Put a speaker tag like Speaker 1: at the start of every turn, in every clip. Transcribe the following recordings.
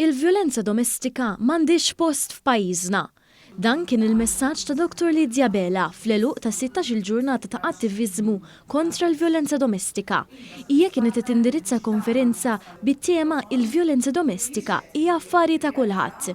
Speaker 1: Il-vjolenza domestika m'għandhiex post f'pajjiżna. Dan kien il-messaġġ ta' Dottor Lydia Abela fl-għeluq ta' 16-il ġurnata ta' attiviżmu kontra l-vjolenza domestika. Hija kienet qed tindirizza konferenza bit-tema 'Il-vjolenza domestika hija affari ta' kulħadd'.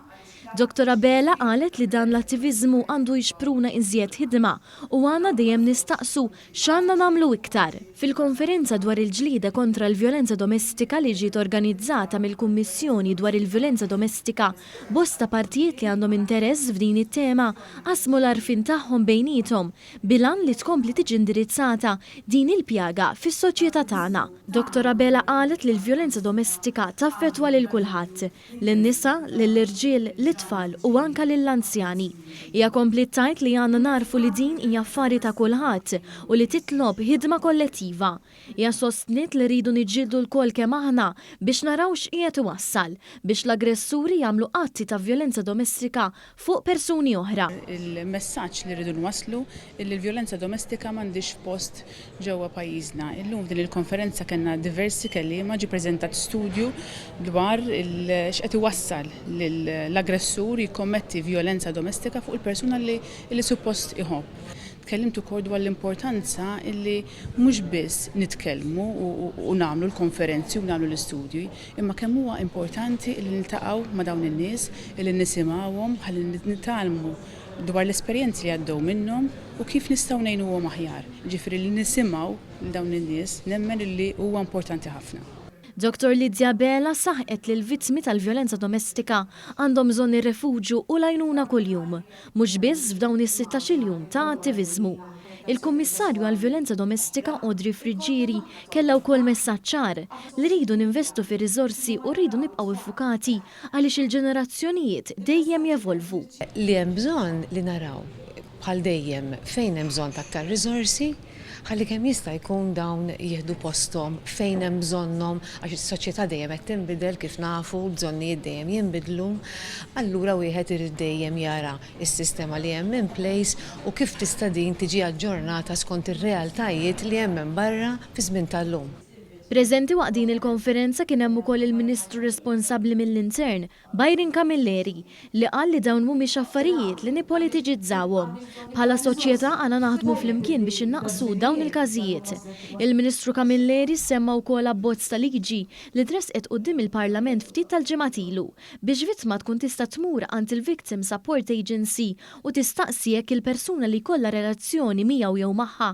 Speaker 1: Dottor Abela qalet li dan l-attiviżmu għandu jixpruna iżjed ħidma u għandna dejjem nistaqsu X'għandna nagħmlu iktar? Fil-konferenza dwar il-ġlieda kontra l-vjolenza domestika li ġiet organizzata mill-Kummissjoni dwar il-Vjolenza Domestika, bosta partijiet li għandhom interess f'din it-tema qasmu l-għarfien tagħhom bejniethom bil-għan li tkompli tiġi indirizzata din il-pjaga fis-soċjetà tagħna. Dottor Abela qalet li l-vjolenza domestika taffettwa lil kulħadd, lin-nisa, lill-irġiel, lit-tfal u anke lill-anzjani. Hija kompliet tgħid li għandna nagħrfu li din hija affari ta' kulħadd u li titlob ħidma kollettiva. Hija sostniet li rridu niġġieldu lkoll kemm aħna biex naraw x'qiegħed iwassal biex l-aggressuri jagħmlu atti ta' vjolenza domestika fuq persuni oħra.
Speaker 2: Il-messaġġ li rridu nwasslu illi l-vjolenza domestika m'għandhiex post ġewwa pajjiżna. Illum f'din il-konferenza kellna diversi kelliema, ġie preżentat studju dwar x'qed iwassal lill-aggressur jikkommetti vjolenza domestika fuq il-persuna li suppost iħobb. Tkellimt ukoll dwar l-importanza illi mhux biss nitkellmu u nagħmlu l-konferenzi u nagħmlu l-istudji, imma kemm huwa importanti illi niltaqgħu ma' dawn in-nies, illi nisimgħuhom ħalli nitgħallmu dwar l-esperjenzi li għaddew minnhom u kif nistgħu ngħinuhom aħjar. Jiġifieri li nisimgħu lil dawn in-nies nemmen illi huwa importanti ħafna.
Speaker 1: Dottor Lydia Abela saħqet li l-vittmi tal-vjolenza domestika għandhom bżonn ir-refuġju u l-għajnuna kuljum, mhux biss f'dawn is-sittax-il jum ta' attiviżmu. Il-Kummissarju għall-Vjolenza Domestika Audrey Friggieri kellha wkoll messaġġ ċar, li rridu ninvestu fir-riżorsi u rridu nibqgħu iffukati għaliex il-ġenerazzjonijiet dejjem jevolvu.
Speaker 3: Li hemm bżonn li naraw, bħal dejjem, fejn hemm bżonn ta' aktar riżorsi, ħalli kemm jista' jkun dawn jieħdu posthom fejn hemm bżonnhom għax is-soċjetà dejjem qed tinbidel kif nafu, l-bżonnijiet dejjem jinbidlu, allura wieħed irid dejjem jara s-sistema li hemm in place u kif tista' din tiġi aġġornata skont ir-realtajiet li hemm hemm barra fiż-żmien tal-lum.
Speaker 1: Preżenti waqt din il-konferenza kien hemm ukoll il-Ministru responsabbli mill-Intern, Byron Camilleri, li qal li dawn mhumiex affarijiet li nippolitiċizzawhom. Bħala soċjetà għandna naħdmu flimkien biex innaqqsu dawn il-każijiet. Il-Ministru Camilleri semma wkoll abbozz ta' liġi li tressqet quddiem il-Parlament ftit tal-ġimgħat ilu biex vittma tkun tista' tmur għand il-Victim Support Agency u tistaqsi jekk il-persuna li jkollha relazzjoni miegħu jew magħha.